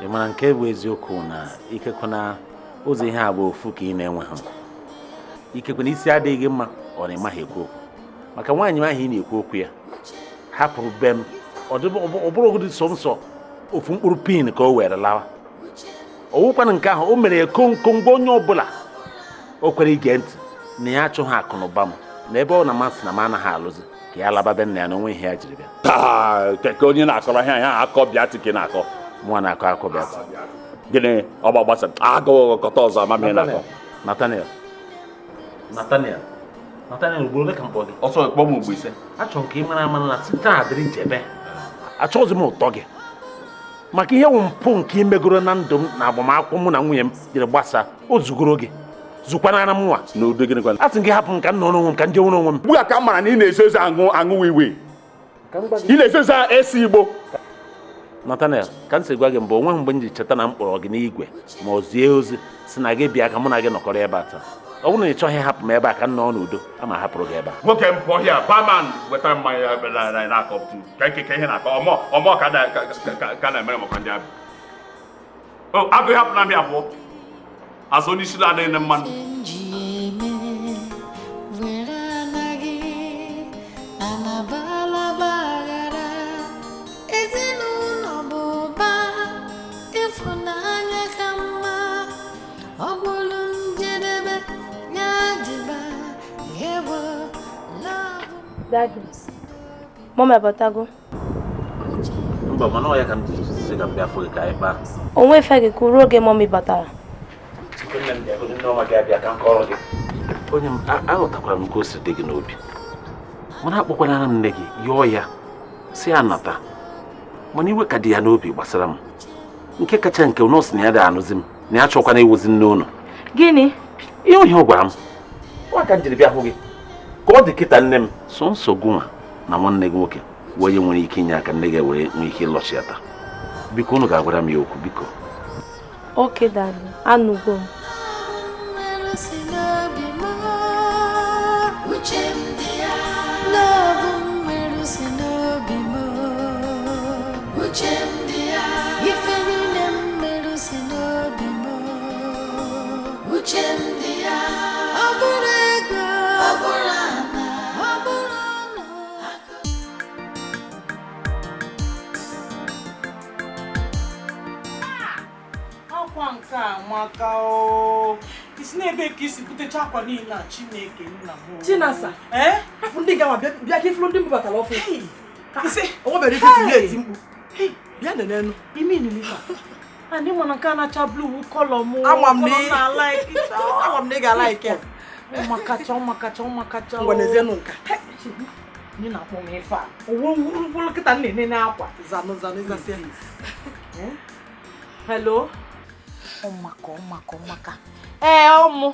Ị mara nke bụ eziokwu na ikekwe na ụzọ ihe abụọ ofu ka ị na-enwe ha. Ikekwe na isi adịghị gị mma ọ na ịmaghị ekwu okwu. Maka nwaanyị ahụ ị na-ekwu okwu ya hapụrụ be m ọ bụrụgodị sọ nsọ ofu mkpụrụ pin ka o were lawa. Ọ wụkwana nke ahụ o mere komkom gwa onye ọbụla o kwere ige ntị na ya achọghị akụ na ụba m na ebe ọ na-amasị na m anaghị alụzi ka ya laba be nna ya na onwe ihe ya jiri bịa. Taa keke onye na-akọrọ ihe ya akọ bịa tike na-akọ. Mụnwa na-akọ akọ bịa. Gịnị ọgba gbasa agụụ kọta ọzọ ama m na-akọ. Nathaniel. Nathaniel. Nathaniel ugboro ole ka m kpọọ gị? Ọsọ kpọọ m ugbo ise. Achọrọ m ka ị mara amara na site a dịrị njebe. Achọghịzi m ụtọ gị. Maka ihe mpụ nke imegoro na ndụ m na agbamakwụkwọ mụ na nwunye m jiri gbasaa o zugoro gị. Zukwanara m nwa. N'udo gịnị kwana? A sị m gị hapụ m ka m nọrọ onwe m ka m jee nwere onwe m. Ugbu a ka m mara na ị na-ezo ezo aṅụ wiwi. Ị na-ezo ezo esi igbo. Nathaniel, ka m si gwa gị mbụ onweghị mgbe m ji cheta na m kpọrọ gị n'igwe ma ọ zie ozi si na gị bịa ka mụ na gị nọkọrọ ebe a taa. Ọ bụrụ na ị chọghị ịhapụ m ebe a ka m nọ n'udo ama hapụrụ gị ebe a. Nwoke m pụọ hịa barman wetara mmanya na-akọ ka ike ihe na-akọ ọmọ ka na-emere maka ndị abịa. Agụ hapụ na m ya pụọ. Azụ onye isi na-adịghị na mmanụ. Daddy, Mama abatago. Mba, mana ọ ya ka m ji sị ka m bịa fụ gị ka anyị kpaa. O nwefe gị ka ruo oge mọmị batara. Nne m bịa, nne ọma gị abịa ka m kọrọ gị. Onye m aghọtakwara m ka o si dị gị n'obi. Mana akpọkwanara m nne gị yọọ ya si ya nata. Mana iwe ka dị ya n'obi gbasara m. Nke kacha nke nọọsụ na ya dị anụzi m na ya chọkwana iwuzi nne ụlọ. Gịnị? Ihe ohi ọ gwara m. Nwa ka m jiri bịa hụ gị. Ka ọ dị kịta nne m sọ nsọ gụnwa na nwanne gị nwoke bụ onye nwere ike inye aka nne gị were nwee ike ịlọchi ya taa. Biko unu ga-agwara m ya okwu biko. Okay, Daddy. Anụgo m. Isi na-ebe ka isi butecha akwa niile a Chineke nna m. Chinasa, hapụ ndị gawa bịa ka ifuru ndị m bubatara ọfụ. Isi, o nwebere ife isi na-eti mkpu. Bịa nenenu. Ime nile. Anyị mana nke a na-acha blue kọlọ m. Ama m na ị ga-alaiki ya. Ọmakacha ọmakacha ọmakacha. Ngwa n'ezienụ nka. Ndị na-akpọ m ife a. Owo ngwụrụ kịta m na-enene akwa. Zanụ zanụ ịzasịa. Hello. Ọmaka ọmaka ọmaka. Ee, ọmụ.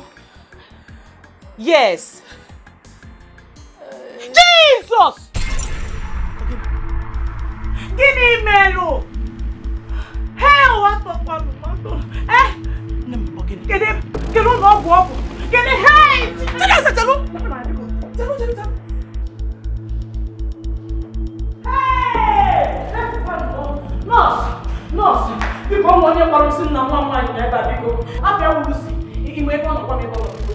Yes. Jesus! Gịnị merụ? Hell, atọkwanụ matọ. Eh! Kedu kedu ụlọ ọgwụ ọgwụ? Kedu hey! Chinasa, chelụ! Chelụ, chelụ, chelụ. Hey! Nọọsụ! Nọọsụ! Biko ọnwa Onye kpọrọ m sị m na nwa m nwaanyị nọ ebe a biko. Afọ ya wuru si ime ebe ọ nọ gwa m ebe ọ nọ biko.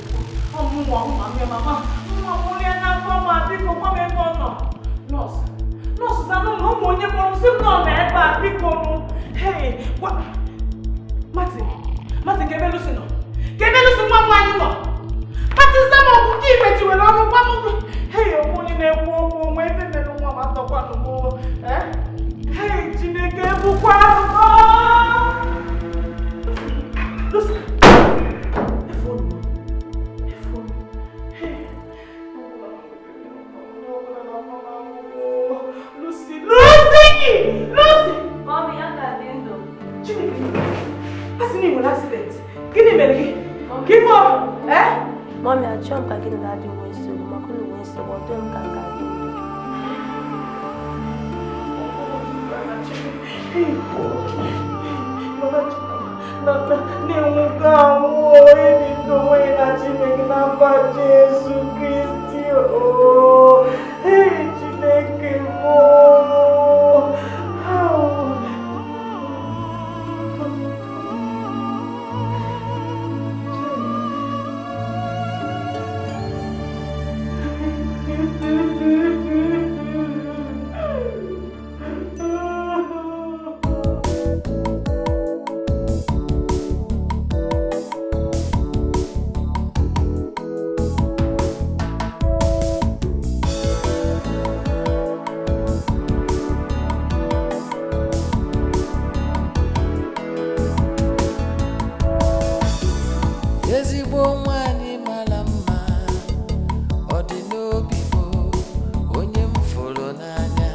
Ọ mụ nwa ọhụ ma mmịa mama. Nwa m nri n'afọ ma biko gwa m ebe ọ nọ. Nọọsụ. Nọọsụ zanụ m na ụmụ onye kpọrọ m sị m nọ n'ebe a biko nụ. Hey, gwa Martin. Martin ka ebe Lucy nọ. Ka ebe Lucy nwa m nwaanyị nọ. Martin zama ọgwụ nke igbe jiwere ọnụ gwa m. Hey, onwe onye na-ekwu okwu onwe ebe mere nwa m atọkwanụ m. Eh? Hey, Chineke bụkwa Lucy. Efonu. Efonu. Hey. Lucy, Lucy! Lucy! Mommy, ya ka dị ndụ. Chineke. Asị na ị nwere accident. Gịnị mere gị? Give up. Eh? Mommy, achọrọ m ka gị na daddy nwee nsogbu maka unu nwee nsogbu ọ dịghị m ka m ga-adị ndụ. Na-enwekọ anwụ ebi ndụ onwe na Chineke n'afa Jesu Kristi o. Hey, Chineke mụ. Ezigbo nwanyị mara mma, ọ dị n'obi m, onye m fụrụ n'anya.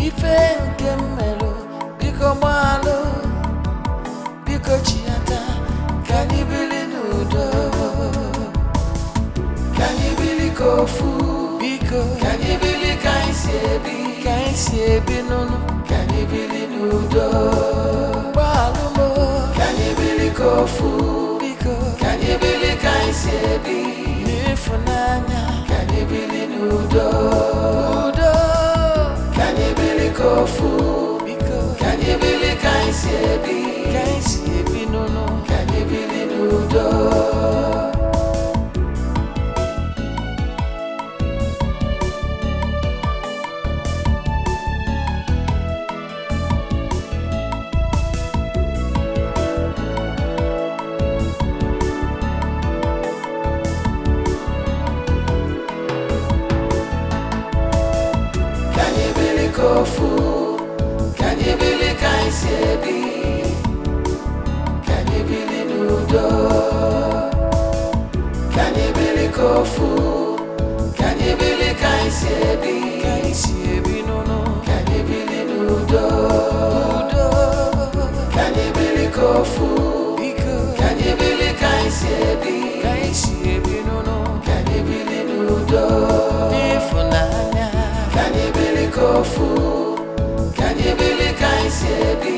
Ife nke m merụ, biko gbalụ, biko chiata, ka anyị biri n'udo. Ka anyị biri ka ofu, biko, ka anyị biri ka anyị si ebi, ka anyị si ebi n'ụlọ, ka anyị biri n'udo. Gbalụ m, ka anyị biri ka ofu, biko, ka anyị biri ka anyị si ebi, n'ịfụnanya, ka anyị biri n'udo. Udo, ka anyị biri ka ofu, biko, ka anyị biri ka anyị si ebi, ka anyị si ebi n'ụlọ, ka anyị biri n'udo. Ka anyị biri ka ofu, ka anyị biri ka anyị si ebi, ka anyị biri n'udo. Ka anyị biri ka ofu, ka anyị biri ka anyị si ebi, ka anyị si ebi n'ụlọ, ka anyị biri n'udo. Udo, ka anyị biri ka ofu, biko, ka anyị biri ka anyị si ebi, ka anyị si ebi n'ụlọ, ka anyị biri n'udo. N'ịfụnanya, ka anyị biri ka ofu, ka anyị biri ka anyị si ebi,